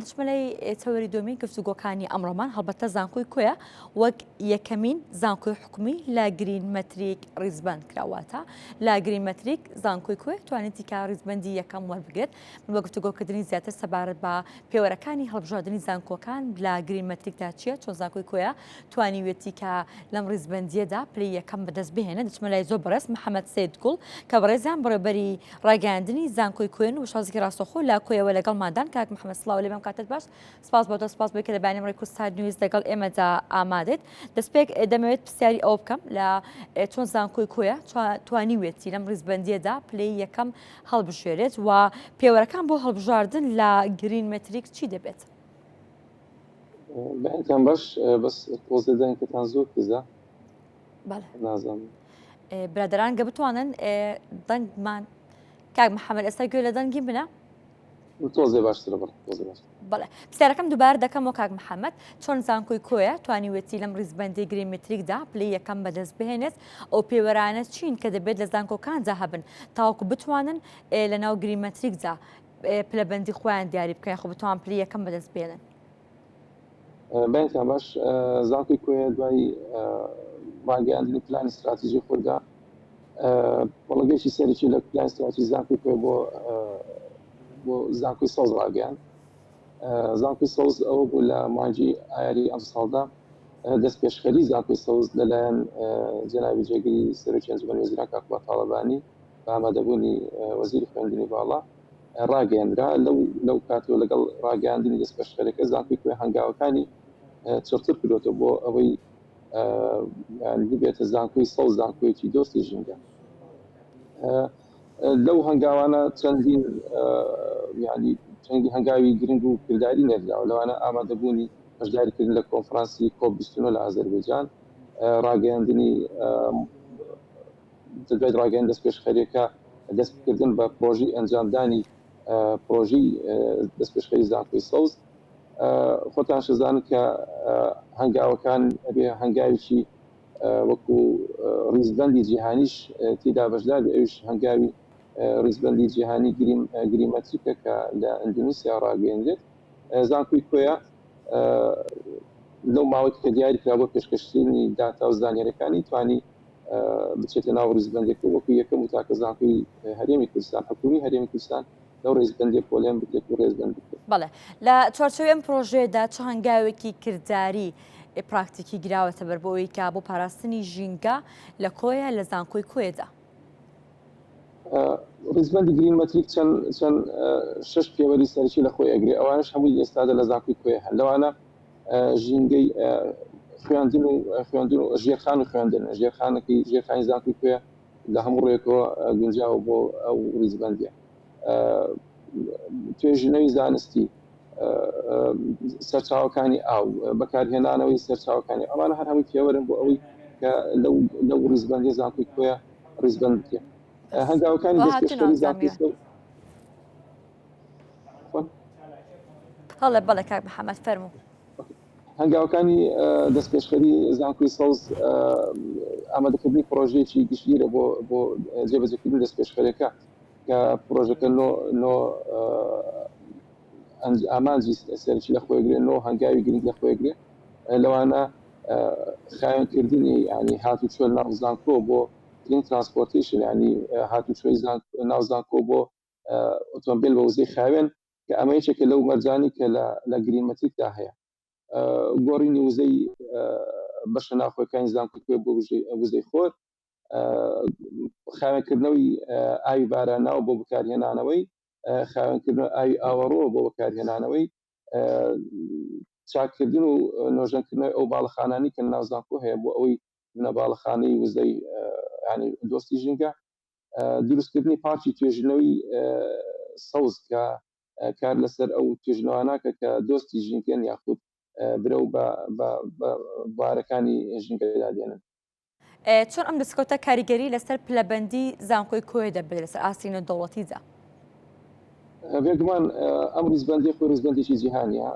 دەچمە لای تەوەری دووەمی گفتوگۆکانی ئەمڕۆمان، هەڵبەتە زانکۆی کۆیە وەک یەکەمین زانکۆی حکومی لە گرین مەتریک ڕیزبەند کرا، واتە لە گرین مەتریک زانکۆی کۆیە توانیتی کە ڕیزبەندی یەکەم وەربگرێت. من بە گفتوگۆکردنی زیاتر سەبارەت بە پێوەرەکانی هەڵبژاردنی زانکۆکان لە گرین مەتریکدا چییە، چۆن زانکۆی کۆیە توانیویەتی کە لەم ڕیزبەندییەدا پلەی یەکەم بەدەست بهێنێت، دەچمە لای زۆر بەڕێز محەمەد سەید گوڵ کە بەڕێزیان بەڕێوەبەری ڕاگەیاندنی زانکۆی کۆیەن و شازێکی ڕاستەوخۆ لە کۆیەوە لەگەڵماندان. کاک محەمەد سڵاو لێ بێم، کاتت باش. سپاس بۆ تۆ، سپاس بۆی کە لە بەیانی ئەمڕۆی کوردسات نیوز لەگەڵ ئێمەدا ئامادەیت. دەستپێک دەمەوێت پرسیاری ئەوە بکەم لە چۆن زانکۆی کۆیە توانیوێتی لەم ڕیزبەندییەدا پلەی یەکەم هەڵبژێرێت و پێوەرەکان بۆ هەڵبژاردن لە گرین مەتریک چی دەبێت؟ بەیانتان باش بەس تۆزێ دەنگەکەتان زۆر کزە. بەڵێ نازانم برادەران گە بتوانن دەنگمان کاک محەممەد ئێستا گوێ لە دەنگی منە؟ تۆزێ باشترە بەڵێ تۆزێ باشترە. بەڵێ پرسیارەکەم دووبارە دەکەمەوە کاک محەممەد چۆن زانکۆی کۆیە توانیوێتی لەم ڕیزبەندی گرین متریکدا پلەی یەکەم بەدەست بهێنێت ئەو پێوەرانە چین کە دەبێت لە زانکۆکاندا هەبن تاوەکو بتوانن لەناو گرین مەتریکدا پلەبەندی خۆیان دیاری بکەن خۆ بتوان پلەی یەکەم بەدەست بێنن؟ بەینتان باش زانکۆی کۆیە دوای ڕاگەیاندنی پلانی ستراتیژی خۆیدا بەڵگەیەکی سەرەکی لە پلانی ستراتیژی زانکۆی کۆیە بۆ بۆ زانکۆی سەوز ڕاگەیاند زانکۆی سەوز ئەوە بوو لە مانگی ئایاری ئەمساڵدا دەستپێشخەری زانکۆی سەوز لەلایەن جەنابی جێگری سەرۆکی ئەنجومەنی وەزیران کاک قوباد تاڵەبانی بە ئامادەبوونی وەزیری خوێندنی باڵا ڕاگەیەندرا، لەو لەو کاتەوە لەگەڵ ڕاگەیاندنی دەستپێشخەریەکە زانکۆی کۆیە هەنگاوەکانی چڕتر کردۆتەوە بۆ ئەوەی ببێتە زانکۆی سەوز زانکۆیەکی دۆستی ژینگە. لەو هەنگاوانە چەندین یعنی چەندین هەنگاوی گرنگ و کرداری نێردراوە لەوانە ئامادەبوونی بەشداریکردن لە کۆنفرانسی کۆپ 29 لە ئازەربەیجان ڕاگەیاندنی دوای ڕاگەیاندنی دەستپێشخەرییەکە، دەستکردن بە پرۆژەی ئەنجامدانی پرۆژەی دەستپێشخەری زانکۆی سەوز، خۆتان شەزانن کە هەنگاوەکان ئەبێ هەنگاوێکی وەکو ڕیزبەندی جیهانیش تێدا بەشدار بێ، ئەویش هەنگاوی ڕیزبەندی جیهانی گریم گریمەتریکە کە لە ئەندونیسیا ڕاگەیەنرێت. زانکۆی کۆیە لەو ماوەی کە دیاری کرا بۆ پێشکەشکردنی داتا و زانیاریەکانی توانی بچێتە ناو ڕیزبەندێک و وەکو یەکەم و تاکە زانکۆی هەرێمی کوردستان حکومی هەرێمی کوردستان لەو ڕیزبەندیە پۆلێن بکرێت و ڕێزبەند بکرێت. بەڵێ لە چوارچێوەی ئەم پرۆژەیەدا چ هەنگاوێکی کرداری پراکتیکی گیراوەتە بەر بۆ ئەوەی کە بۆ پاراستنی ژینگە لە کۆیە لە زانکۆی کۆیەدا؟ ڕیزبەندی گرین مەتریک چەند چەند شەش پێوەری سەرەکی لە خۆی ئەگرێ ئەوانەش هەمووی ئێستادا لە زانکۆی کۆیە هەن لەوانە ژینگەی خوێندن و خوێندن و ژێرخان و خوێندن ژێرخانەکەی ژێرخانی زانکۆی کۆیە لە هەموو ڕوویەکەوە گونجاوە بۆ ئەو ڕیزبەندیە توێژینەوەی زانستی سەرچاوەکانی ئاو بەکارهێنانەوەی سەرچاوەکانی ئەوانە هەر هەمووی پێوەرن بۆ ئەوەی کە لەو لەو ڕیزبەندی زانکۆی کۆیە ڕیزبەند بکرێت هەنگاوەکانی دەستپێشخەری زانکۆی بەڵێ بەڵێ کاک محەممەد فەرموو. هەنگاوەکانی دەستپێشخەری زانکۆی سەوز ئامادەکردنی پڕۆژەیەکی گشتگیرە بۆ بۆ جێبەجێکردنی دەستپێشخەریەکە کە پڕۆژەکە نۆ نۆ ئامانجی سەرەکی لە خۆیگرێ نۆ هەنگاوی گرنگ لە خۆیگرێ لەوانە خاوێنکردنی ینی هاتوچۆ ناو زانکۆ بۆ clean transportation ینی هاتوچۆی ناو زانکۆ بۆ ئۆتۆمبیل بە وزەی خاوێن کە ئەمە یەکێکە لەو مەرجانی کە لە لە گرین مەتریکدا هەیە گۆڕینی وزەی بەشە ناوخۆیەکانی زانکۆی کۆیە بۆ وزەی خۆر خاوێنکردنەوەی ئاوی باراناو بۆ بەکارهێنانەوەی خاوێنکردنەوەی ئاوی ئاوەڕۆ بۆ بەکارهێنانەوەی چاککردن و نۆژەنکردنەوەی ئەو باڵەخانانی کە ناو زانکۆ هەیە بۆ ئەوەی بنە باڵەخانەی وزەی ینی دۆستی ژینگە دروستکردنی پارکی توێژینەوەی سەوز کە کار لەسەر ئەو توێژینەوانە کە دۆستی ژینگەن یاخود برەو بە بوارەکانی ژینگەدا دێنن. چۆن ئەم دەستکەوتە کاریگەری لەسەر پلەبەندی زانکۆی کۆیە دەبێت لەسەر ئاستی نێودەوڵەتیدا؟ بێگومان ئەم ڕیزبەندیە خۆی ڕیزبەندێکی جیهانیە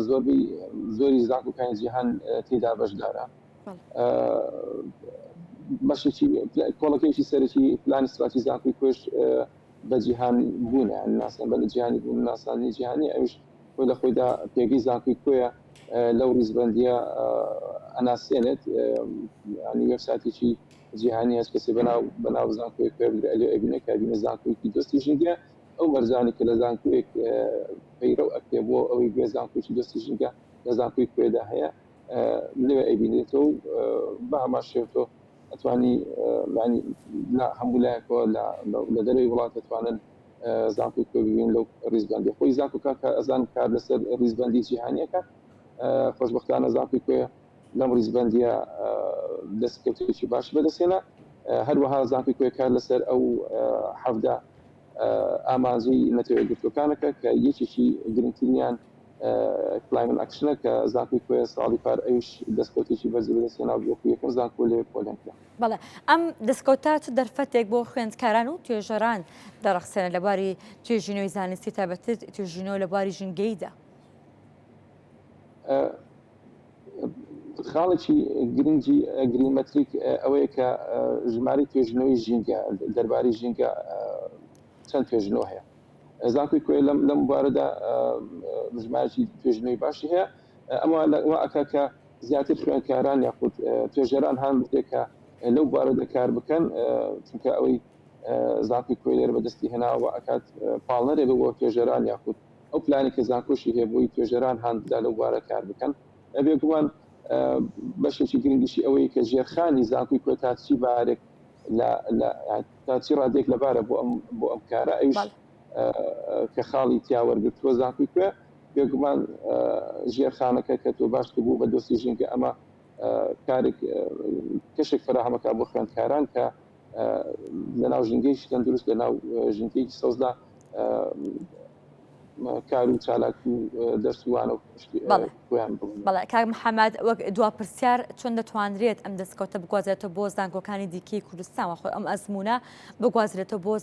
زۆربەی زۆری زانکۆکانی جیهان تێدا بەشدارە بەشێکی کۆڵەکەیەکی سەرەکی پلانی ستراتیژی زانکۆی کۆیش بە جیهان بوونە یان ناسان بە جیهانی بوون ناساندنی جیهانی ئەویش. خۆی لە خۆیدا پێگەی زانکۆی کۆیە لەو ڕیزبەندییە ئەناسێنێت ینی وێبسایتێکی جیهانی هەست کەسێ بەناو بەناو زانکۆی کوێ بگرێ ئەلێ ئەبینێ کە ئەبینێ زانکۆیەکی دۆستی ژینگە ئەو مەرجانەی کە لە زانکۆیەک پەیڕەو ئەکرێ بۆ ئەوەی بێ زانکۆیەکی دۆستی ژینگە لە زانکۆی کوێدا هەیە لەوێ ئەیبینێتەوە و بە هەمان شێوە تۆ ئەتوانی ینی لە هەموو لایەکەوە لە دەرەوەی وڵات ئەتوانن زانکۆی کوێ ببین لەو ڕیزبەندی خۆی زانکۆکان کە ئەزان کار لەسەر ڕیزبەندی جیهانیەکە خۆشببختانە زانکۆی کوێ لەم ڕیزبەندیە دەستکەوتێکی باش بەدەستهێنا هەروەها زانکۆی کوێ کار لەسەر ئەو 17 ئامانجی نەتەوە یەکگرتووەکانەکە کە یەکێکی گرنگترینیان climate action ە کە زانکۆی کۆیە ساڵی پار ئەویش دەستکەوتێکی بەرزی بەدەستهێنا و وەکو یەکەم زانکۆ لێ پۆلێن کرا. بەڵێ ئەم دەستکەوتە چ دەرفەتێک بۆ خوێندکاران و توێژەران دەڕەخسێنێت لە بواری توێژینەوەی زانستی تایبەتتر توێژینەوە لە بواری ژینگەییدا؟ خاڵێکی گرنگی گرین مەتریک ئەوەیە کە ژمارەی توێژینەوەی ژینگە دەربارەی ژینگە چەند توێژینەوە هەیە زانکۆی کۆیە لەم لەم بوارەدا ژمارەی توێژینەوەی باشی هەیە ئەمە وا ئەکا کە زیاتر خوێندکاران یاخود توێژەران هان بدرێت کە لەو بوارەدا کار بکەن چونکە ئەوەی زانکۆی کۆیە لێرە بەدەستی هێناوە ئەکات پاڵنەرێ بۆ توێژەران یاخود ئەو پلانی کە زانکۆشی هەیە بۆی توێژەران هان بدا لەو بوارە کار بکەن بێگومان بەشێکی گرنگیشی ئەوەیە کە ژێرخانی زانکۆی کۆیە تا چی بارێک لە لە تا چی ڕادەیەک لەبارە بۆ ئەم بۆ ئەم کارە ئەویش کە خاڵی تیا وەرگرتووە زانکۆی کۆیە بێگومان ژێرخانەکە کە تۆ باش کە بوو بە دۆستی ژینگە ئەمە کارێک کەشێک فەراهەمەکە بۆ خوێندکاران کە لەناو ژینگەیەکی تەندروست لەناو ژینگەیەکی سەوزدا کار و چالاک و دەرس و وانە و خۆیان بڵێن. بەڵێ کاک محەممەد وەک دوا پرسیار چۆن دەتوانرێت ئەم دەستکەوتە بگوازرێتەوە بۆ زانکۆکانی دیکەی کوردستان وە ئەم ئەزموونە بگوازرێتەوە بۆ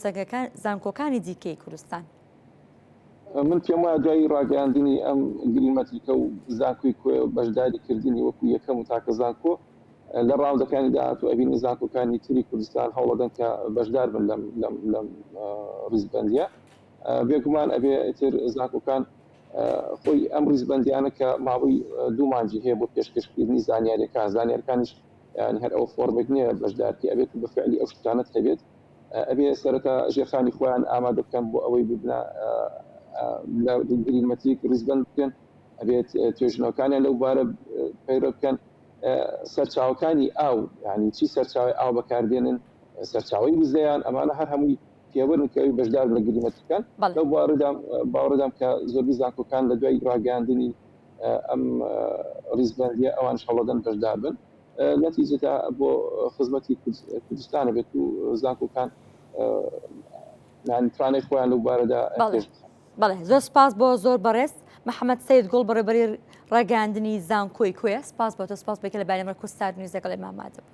زانکۆکانی دیکەی کوردستان؟ من پێم وایە دوای ڕاگەیاندنی ئەم گرین مەتریکە و زانکۆی کۆیە و بەشداری کردنی وەکو یەکەم و تاکە زانکۆ لە ڕاوندەکانی داهاتوو ئەبینین زانکۆکانی تری کوردستان هەوڵەدەن کە بەشدار بن لەم لەم لەم ڕیزبەندیە بێگومان ئەبێ ئیتر زانکۆکان خۆی ئەم ڕیزبەندیانە کە ماوەی دوو مانگی هەیە بۆ پێشکەشکردنی زانیاریەکان زانیارەکانیش یانی هەر ئەو فۆرمێک نییە بەشدارکی ئەبێت بە فعلی ئەو شتانەت هەبێت ئەبێ سەرەتا ژێرخانی خۆیان ئامادە بکەن بۆ ئەوەی ببنە لە گرین مەتریک ڕیزبەند بکەن ئەبێت توێژینەوەکانیان لەو بارە پەیڕە بکەن سەرچاوەکانی ئاو یعنی چی سەرچاوی ئاو بەکاردێنن سەرچاوی وزەیان ئەمانە هەر هەمووی پێوەرن کە ئەوی بەشدار لە green metric ەکان لەو باوەڕدام باوەڕدام کە زۆربەی زانکۆکان لە دوای ڕاگەیاندنی ئەم ڕیزبەندیە ئەوانش هەوڵەدەن بەشدار بن نەتیجەدا بۆ خزمەتی کوردستانە بێت و زانکۆکان توانای خۆیان لەو بارەدا پێش بخەن. بەڵێ زۆر سپاس بۆ زۆر بەڕێز محەممەد سید گوڵ بەڕێبەری ڕاگەیاندنی زانکۆی کۆیە سپاس بۆ تۆ سپاس بێکە لە بارەی کوردستان نیوز لەگەڵ ئێمە ئامادە بووی.